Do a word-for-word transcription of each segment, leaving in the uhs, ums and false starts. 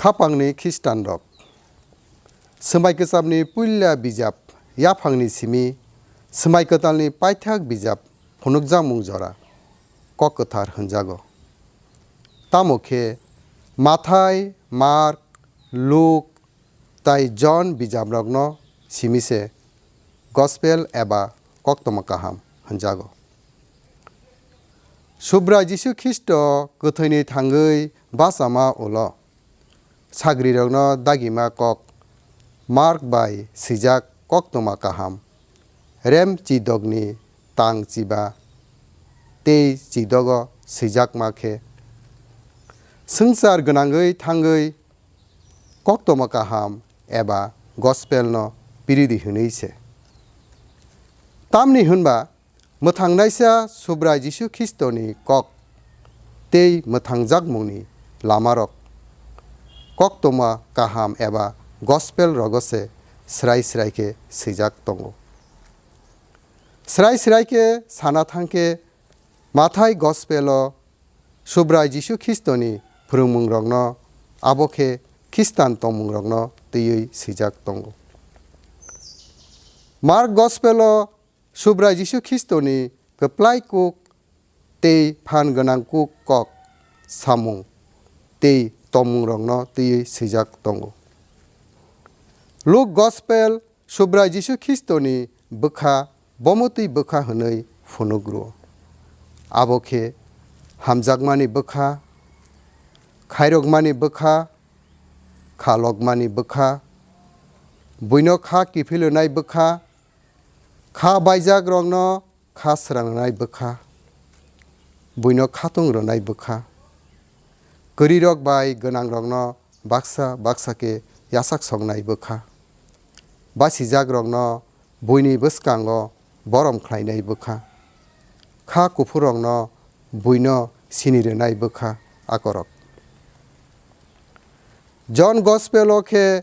Khapangni Khristanrok. Swmai Kwchamni puila bijap, yaphangni simi, Swmai Kwtalni paithak bijap phunukjakmung jora, Kok Kwthar hwnjago. Tamo khe Mathai, Mark, Luk, tai Jon bijaprokno simi se Gospel eba Koktwma Kaham hwnjago. Subrai Jisu Khristo kwthwini thangwi bachama ulo sagrirokno dagima kok Mark bai swijak Koktwma Kaham, rem chidokni tang chiba tei chidogo swijakma khe, swngchar gwnangwi thangwi Koktwma Kaham eba Gospelno piridi hwnwi se. Tamni hwnba, mwthangnaisa Subrai Jisu Khristoni kok tei mwthangjakmungni lamarok Koktwma Kaham eba Gospel rogo se srai srai khe swijak tongo. Srai srai khe sana thang khe, Mathai Gospel-o Subrai Jisu Khristoni phwrwngmungrokno, abo khe Khristan tongmungrokno twiwi swijak tongo. Mark Gospel-o Subrai Jisu Khristoni kwplai kuk tei phan gwnang kuk kok samung tei tongmungrokno twiwi swijak tongo. Luk Gospel Subrai Jisu Khristoni bwkha, bomotwi bwkha hwnwi phunuk rwo. Abo khe hamjakmani bwkha, khairokmani bwkha, khalokmani bwkha, buino kha kiphilwnai bwkha, kha baijakrokno kha srangnai bwkha, buino khatung rwnai bwkha, kwrwirok bai gwnangrokno baksa baksa khe yachak soknai bwkha, basijakrokno buini bwskango borom khlainai bwkha, kha kuphurrokno buino sini rwnai bwkha akorok. John Gospel-o khe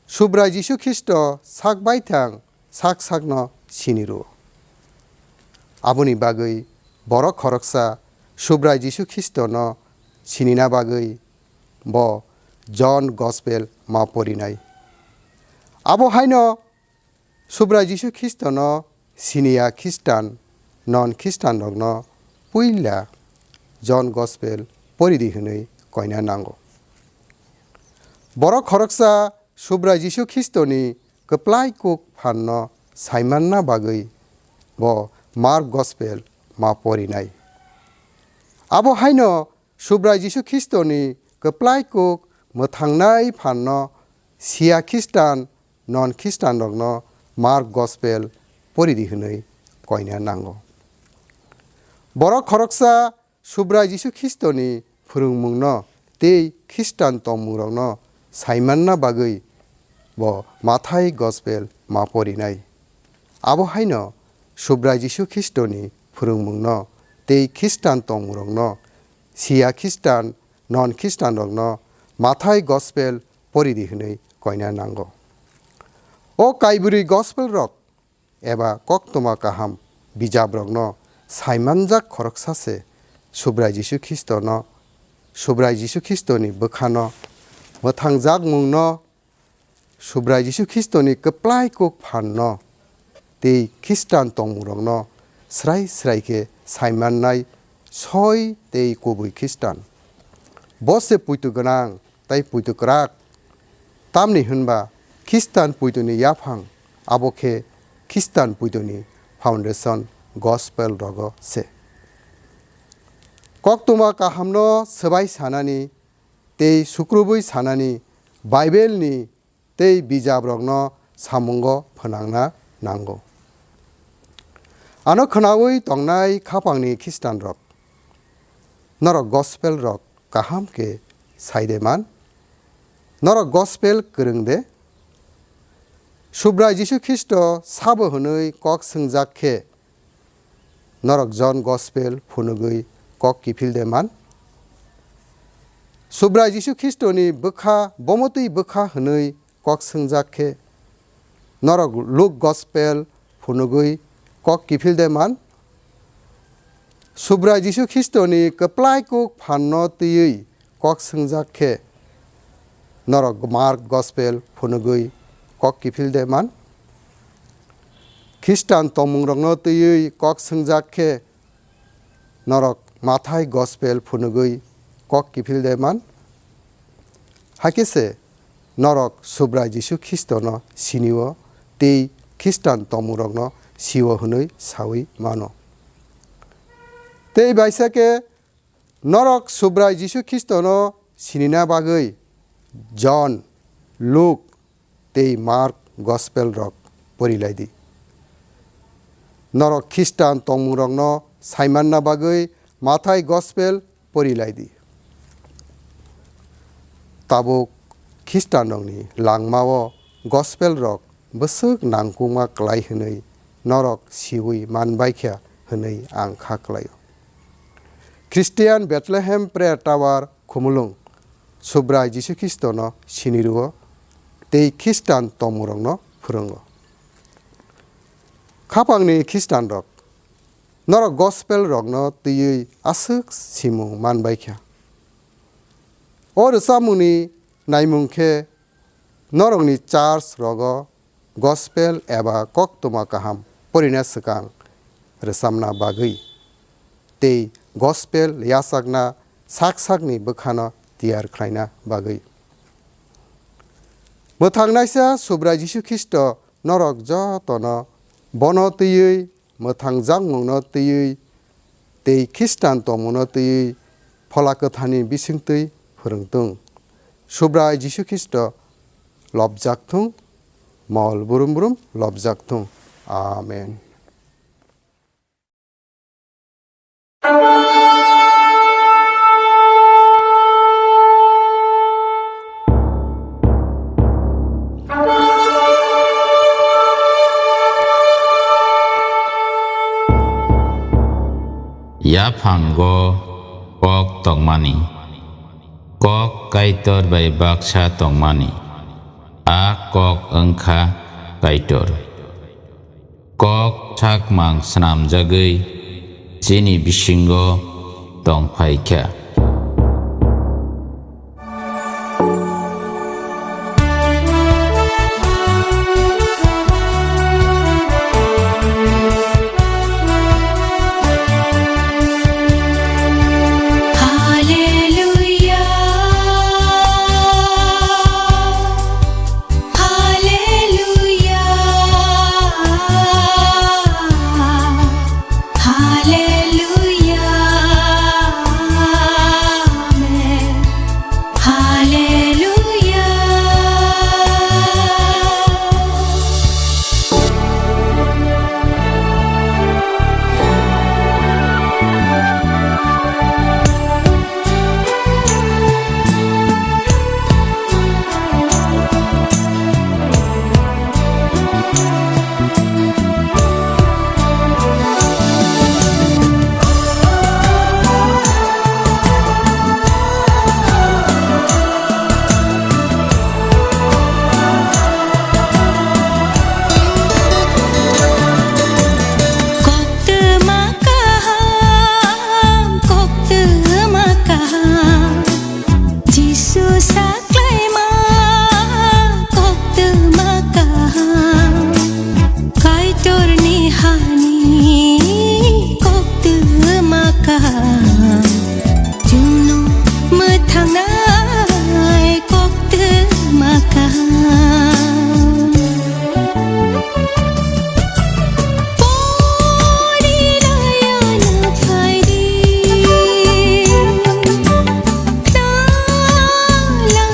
Subrai Jisu Khristo sak baithang sak sakno sini rwo. Aboni bagwi borok khoroksa Subrai Jisu Khristono sinina bagwi bo John Gospel ma porinai. Abo haino Subrai Jisu Khristono siniya Khristan, non Khristanrokno puila John Gospel poridi hwnwi koina nango. Borok khoroksa Subrai Jisu Khristoni kwplai kuk phanno saimanna bagwi bo Mark Gospel ma porinai. Abo haino Subrai Jisu Khristoni kwplai kuk mwthangnai phanno siya Khristan, non Khristanrokno Mark Gospel poridi hwnwi koina nango. Borok khoroksa Subrai Jisu Khristoni phwrwngmungno tei Khristan tongmungrokno saimanna bagwi bo Mathai Gospel ma porinai. Abo haino Subrai Jisu Khristoni phwrwngmungno tei Khristan tongmungrokno siya Khristan, non Khristanrokno Mathai Gospel poridi hwnwi koina nango. O kaibrwi Gospelrok eba koktwma kaham bijabrokno saimanjak khoroksa se Subrai Jisu Khristono, Subrai Jisu Khristoni bwkhano, mwthangjakmungno, Subrai Jisu Khristoni kwplai kuk phanno tei Khristan tongmungrokno srai srai khe saimannai soi tei kubui Khristan. Bo se poito gwnang tei poito kwrak. Tamni hwnba Khristan poitoni yaphang, abo khe Khristan poitoni foundation gospel rogo se. Koktwma kahamno swbai sanani tei sukrubwi sanani Bible-ni tei bijabrokno samungo phnangna nango. Ano khwnaui tongnai khapangni Khristanrok, norok gospel rok kaham khe sai de man? Norok gospel kwrwng de? Subrai Jisu Khristo sabo hwnwi kok swngjak khe, norok John gospel phunugwi kok kiphil de man? Subrai Jisu Khristoni bwkha, bomotwi bwkha hwnwi kok swngjak khe, norok Luk Gospel phunugwi kok kiphil de man? Subrai Jisu Khristoni kwplai kuk phanno twiwi kok swngjak khe, norok Mark Gospel phunugwi kok kiphil de man? Khristan tongmungrokno twiwi kok swngjak khe norok Mathai Gospel phunugwi kok kiphil de man? Hakhe se norok Subrai Jisu Khristono sinio tei Khristan tongmungrokno sio hwnwi saui mano. Tei baisa khe norok Subrai Jisu Khristono sinina bagwi Jon, Luk tei Mark Gospel rok pori lai di. Norok Khristan tongmungrokno saimanna bagwi Mathai Gospel pori lai di. Tabuk Khristanrokni langmao Gospel rok bwswk nangkukma klai hwnwi norok siui manbaikha hwnwi ang kha klaio. Christian Bethlehem Prayer Tower Khumulwng Subrai Jisu Khristono sini rwo tei Khristan tongmungrokno phwrwngo. Khapangni Khristanrok, norok Gospel rokno twiwi aswk simung manbaikha. O rwchapmungni naimung khe norokni church rogo Gospel eba koktwma kaham porina swkang rwchapna bagwi tei Gospel yachakna sak sakni bwkhano tiyar khlaina bagwi. Mwthangnaisa Subrai Jisu Khristo norok jotono bono twiwi mwthangjakmungno twiwi tei Khristan tongmungno twiwi Phola Kwtharni bisingtwi phwrwng thung. Subrai Jisu Khristo lobjak thung, mol brum brum lobjak thung. Amen. Yaphango kok tongmani, kok Kaitor bai baksa tongmani, a kok wngkha Kaitor. Kok sakmang snamjagwi chini bisingo tongphaikha. Hallelujah. Hallelujah, hallelujah, amen. Hallelujah. Koktwma kaham, koktwma kaham, Jisu saklaima koktwma kaham, Kaitorni hani koktwma kaham. Chwngno mwthangnai koktwma kaham. Porilaiano phaidi. Tala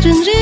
Chwngri